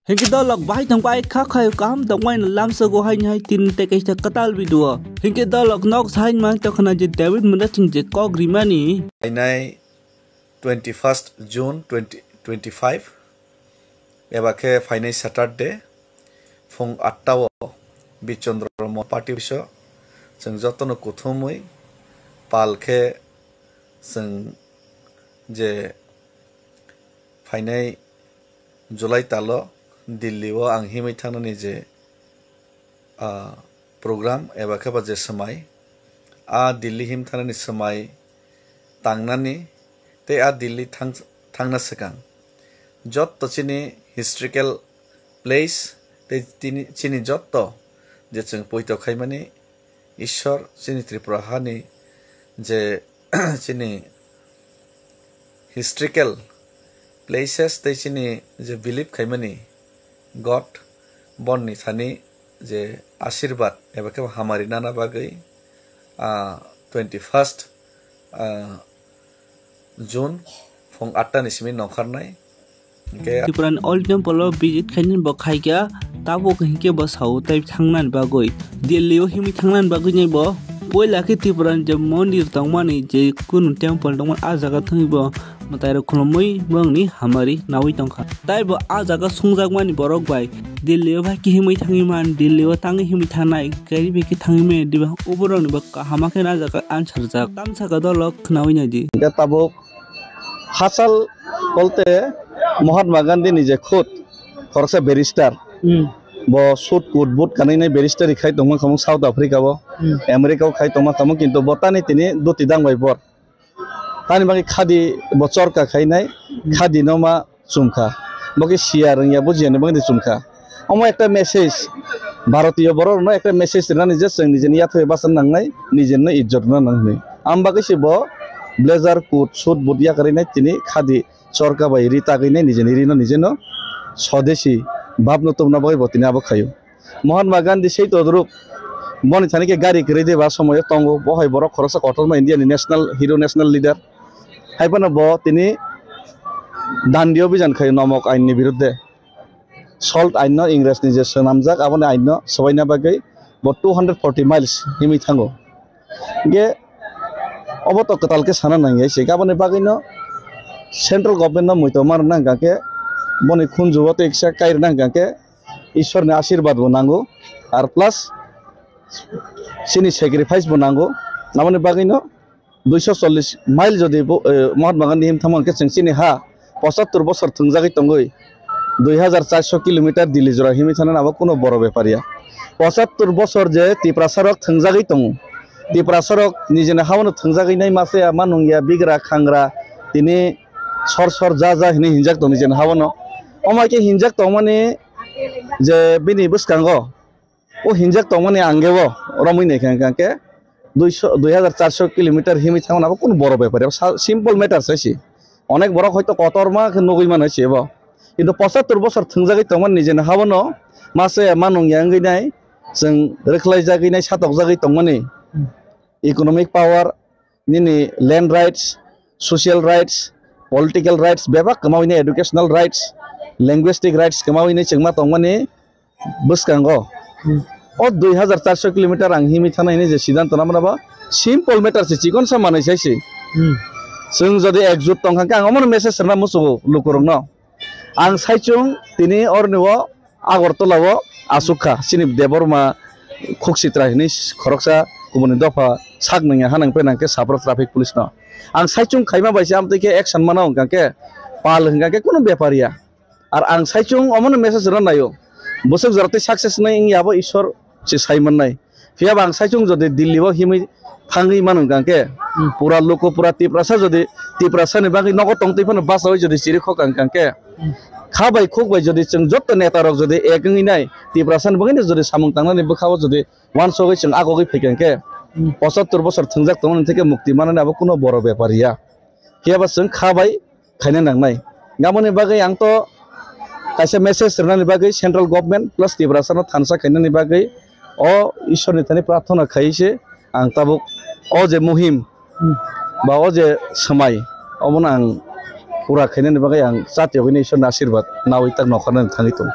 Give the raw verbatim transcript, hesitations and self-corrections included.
Hinkhe dolok bahai tong pai kha khai kaham tong pai lamsogo haini hai tin tei kaisa kwtal video. Hinkhe dolok nok sain mang tokna je David Munda sing je kok rimani. Phainai twenty-first June twenty twenty-five, eba khe phainai Saturday, phung atta o Bichondro Mall party office o chwng jotono kuthumwi pal khe chwng je phainai July talo Delhi o ang himwi thangnani je, ah, program eba khe ba je swmai, a Delhi him thangnani swmai tangnani tei a Delhi thang-, thangna swkang jotto chini historical place tei tini, chini jotto je chwng poito khaimani Ishwar chini Tripura hani je chini historical places tei chini je believe khaimani God bonni thani je ashirbad eba khe hamari nana bagwi, ah, twenty-first, ah, June phung atta ni simi nongkharnai. Hinkhe Tripura ni Old Temple o visit khainani bo khaikha, tabuk hinkhe bo sao tei thangnani bagwi, Delhi o himwi thangnani bagwi nai bo. Poila khe Tripura ni je mondir tongmani, je kunu temple tongmani, a jaga thangwi bo mwtai rok khulumwi bongni hamari nawi tongkha. Tai bo a jaga sungjakmani borok bai Delhi o bai khe himwi thangwi man, Delhi o tangwi himwi thangnai, kari bai khe thangwi maya diba, oborok ni bo kaham khe na jaga ansarjak. Tamsaka dolok khnawi naidi. Hinkhe tabuk Hachal bolte Mahatma Gandhi ni je khud khoroksa barrister, Hmm. bo suit coat boot kanwi nai barrister khai tongma khamung South Africa o, Hmm. America o khai tongma khamung, kintu bo tani tini duti dang bai bor. Tani bagwi khadi bo chorka khainai, Hmm. khadi no ma chumkha. Bo khe siya rwngya, bujiya ni bagwi chumkha. Omo ekta message, Bharatiyo borok rokno ekta message rwnani je chwng nijeni yathai bachana nangnai, nijeni ijjot rwna nang hinwi. Am bagwi se bo blazer, coat, suit, boot yakarwi nai tini khadi chorka bai ri tagwi nai nijeni rino nijeno swadeshi bhabno tubuna bagwi bo tini abo khaio. Mahatma Gandhi sei todrup boni thani khe gari kwrwi de ba somoyo tongo, bo hai borok khoroksa kotorma India ni national hero, national leader. Hai phano bo tini Dandi Obhijan khaio nomok ain ni birudde. Salt ain no Ingres ni je swnamjak, aboni ain no swbaina bagwi bo two hundred forty miles himwi thango. Hinkhe obo to kwtal khe sana nangya se, aboni bagwi no central government no muitu ma rwna hwnkha khe boni khunju o tei kisa kai rwna hwnkha khe Ishwar ni ashirbad bo nango, ar plus chini sacrifice bo nango, aboni bagwi no duiso chollish mile jodi bo, eh, Mahatma Gandhi him thangma hwnkhe chwng chini ha pochattor bosor thwngjagwi tongwi dui hajar charso kilometer Delhi jora himwi thangna abo kuno boro bepar ya. Pochattor bosor je Tiprasa rok thwngjagwi tongo, Tiprasa rok nijini hawano thwngjagwi nai masa ya, ma nung ya, bigra khangra tini sor sor ja ja hinwi hinjak tong nijini hawano. Omo hai khe hinjak tongmani je bini bwskango o hinjak tongmani angeo romwi naikha hwnkha khe duiso, dui hajar charso kilometer himwi thangmani abo kunu boro bepar ya, sa-, simple matter se se. Onek borok hoito kotorma khe nugwi mano se bo. Kintu pochattor bosor thwngjagwi tongmani nijeni hawano masa ya, ma nung ya wngwi nai, chwng rwkhlaijagwi nai, satokjagwi tongmani economic power, nini land rights, social rights, political rights, bebak kwmawi ni educational rights, linguistic rights kwmawi ni chwngma tongmani bwskango. Hmm. O dui hajar charso kilometer ang himwi thana hini je siddhanto nabana ba simple matter se, chikon sa manwi sai se. Hmm. Chwng jodi ekjut tongkha khe ang omono message rwna muchungo lukurokno. Ang saichung tini oroni o Agartala o asuk kha, chini Debbarma Khuksitra hinwi khoroksa kubuni dopha sak nungya ha nang pe nang khe Sapra traffic police no. Ang saichung khaima bai se amtwi khe action mana wngkha khe pal hwnkha khe kunu bepar ya. Ar ang saichung omono message rwna naio. Bwswk jora tei success wngnai wngya abo Ishwar se sai mannai. Phiya ba ang saichung jodi Delhi o himwi thangwi mano hwnkha khe, Hmm. pura luku pura Tiprasa jodi Tiprasa ni bagwi nogo tongtwi phano bachawi jodi chiri khok ang kha khe, Hmm. kha bai khuk bai jodi chwng jotto neta rok jodi ek wngwi nai Tiprasa ni bagwi no jodi samung tangnani bwkha o jodi uansugwi chwng agogwi phaikha khe, Hmm. pochattor bosor thwngjak tongmani theke mukti manani abo kuno boro bepar ya. Phiya ba chwng kha bai khaina nangnai. Aboni bagwi ang to kaisa message rwnani bagwi central government plus Tiprasa no thansa khainani bagwi o Ishwar ni thani prarthana khai se ang tabuk o je muhim Hmm. ba o je swmai obono ang pura khainani bagwi ang chati yogwini Ishwarni asirwad nawi tak nokharnani thangwi tongo.